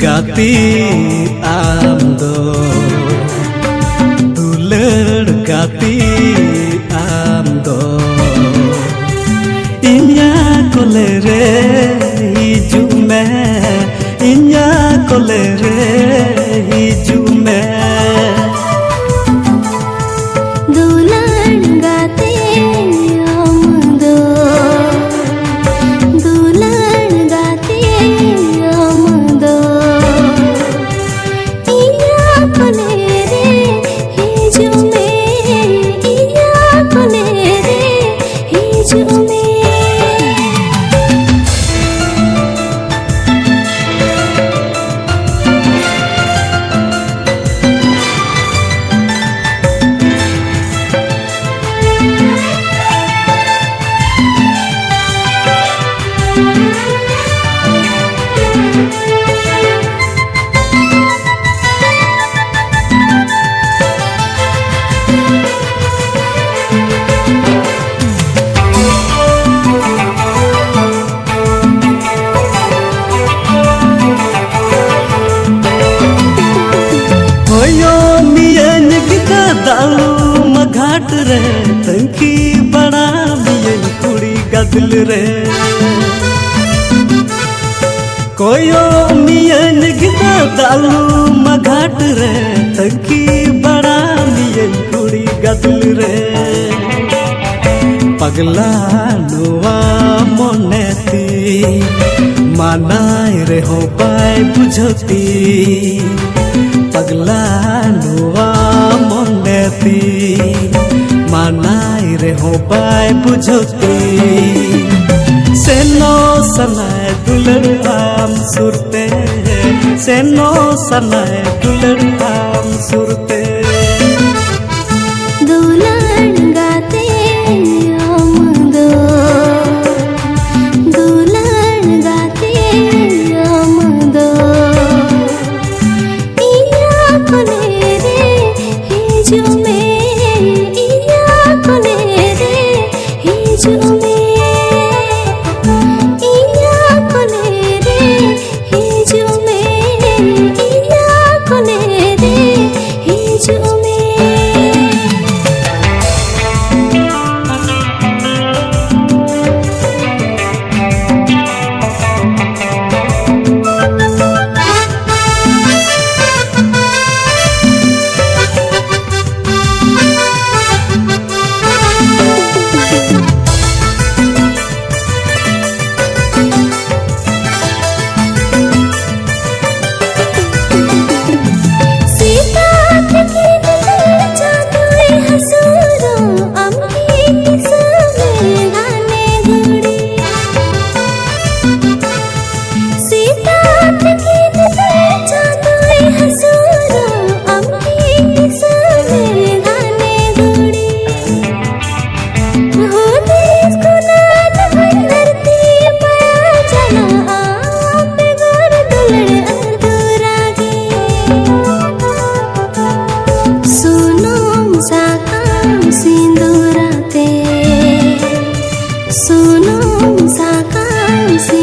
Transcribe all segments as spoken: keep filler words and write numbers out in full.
ᱜᱟᱛᱮ ᱟᱢ ᱫᱚ, ᱫᱩᱞᱟᱹᱲ ᱜᱟᱛᱮ ᱟᱢ ᱫᱚ, ᱤᱧᱟᱹᱜ ᱠᱚᱞᱮ ᱨᱮ ᱦᱤᱡᱩᱜ ᱢᱮ, ᱤᱧᱟᱹᱜ ᱠᱚᱞᱮ ᱨᱮ ᱦᱤᱡᱩᱜ ᱢᱮ᱾ ᱫᱩᱞᱟᱹᱲ ᱜᱟᱛᱮ ᱟᱢ ᱫᱚ, ᱫᱩᱞᱟᱹᱲ ᱜᱟᱛᱮ ᱟᱢ ᱫᱚ, ᱤᱧᱟᱹᱜ ᱠᱚᱞᱮ ᱨᱮ ᱦᱤᱡᱩᱜ ᱢᱮ, ᱤᱧᱟᱹᱜ ᱠᱚᱞᱮ ᱨᱮ ᱦᱤᱡᱩᱜ ᱢᱮ᱾ ᱦᱚᱭᱚ ᱢᱤᱭᱟᱹᱧ ᱜᱤᱫᱟᱹ ᱫᱟᱞᱩᱢ ᱜᱷᱟᱴ ᱨᱮ, ᱛᱟᱹᱝᱠᱤ ᱵᱟᱲᱟ ᱢᱤᱭᱟᱹᱧ ᱠᱩᱲᱤ ᱜᱟᱫᱮᱞ ᱨᱮ᱾ ᱠᱚᱭᱚᱜ ᱢᱤᱭᱟᱹᱧ ᱜᱤᱫᱟᱹ ᱫᱟᱞᱩᱢ ᱜᱷᱟᱴ ᱨᱮ, ᱛᱟᱹᱝᱠᱤ ᱵᱟᱲᱟ ᱢᱤᱭᱟᱹᱧ ᱠᱩᱲᱤ ᱜᱟᱫᱮᱞ ᱨᱮ᱾ ᱯᱟᱜᱽᱞᱟ ᱱᱚᱣᱟ ᱢᱚᱱᱮ ᱛᱤᱧ, ᱢᱟᱱᱟᱭ ᱨᱮᱦᱚᱸ ᱵᱟᱭ ᱵᱩᱡᱷᱟᱹᱣ ᱛᱤᱧ᱾ ᱯᱟᱜᱽᱞᱟ ᱱᱚᱣᱟ ᱢᱚᱱᱮ ᱛᱤᱧ, ᱢᱟᱱᱟᱭ ᱨᱮᱦᱚᱸ ᱵᱟᱭ ᱵᱩᱡᱷᱟᱹᱣ ᱛᱤᱧ᱾ ᱥᱮᱱᱚᱜ ᱥᱟᱱᱟᱭ ᱫᱩᱞᱟᱹᱲ ᱟᱢ ᱥᱩᱨᱛᱮ, ᱥᱮᱱᱚᱜ ᱥᱟᱱᱟᱭ ᱫᱩᱞᱟᱹᱲ ᱟᱢ ᱥᱩᱨᱛᱮ᱾ ᱫᱩᱞᱟᱹᱲ ᱜᱟᱛᱮ ᱟᱢ ᱫᱚ, ᱫᱩᱞᱟᱹᱲ ᱜᱟᱛᱮ ᱟᱢ ᱫᱚ, ᱤᱧᱟᱹᱜ ᱠᱚᱞᱮ ᱨᱮ ᱦᱤᱡᱩᱜ ᱢᱮ, ᱤᱧᱟᱹᱜ ᱠᱚᱞᱮ ᱨᱮ ᱦᱤᱡᱩᱜ ᱢᱮ, ᱤᱧᱟᱹᱜ ᱠᱚᱞᱮ ᱨᱮ ᱦᱤᱡᱩᱜ ᱢᱮ᱾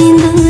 ᱤᱧ ᱫᱚ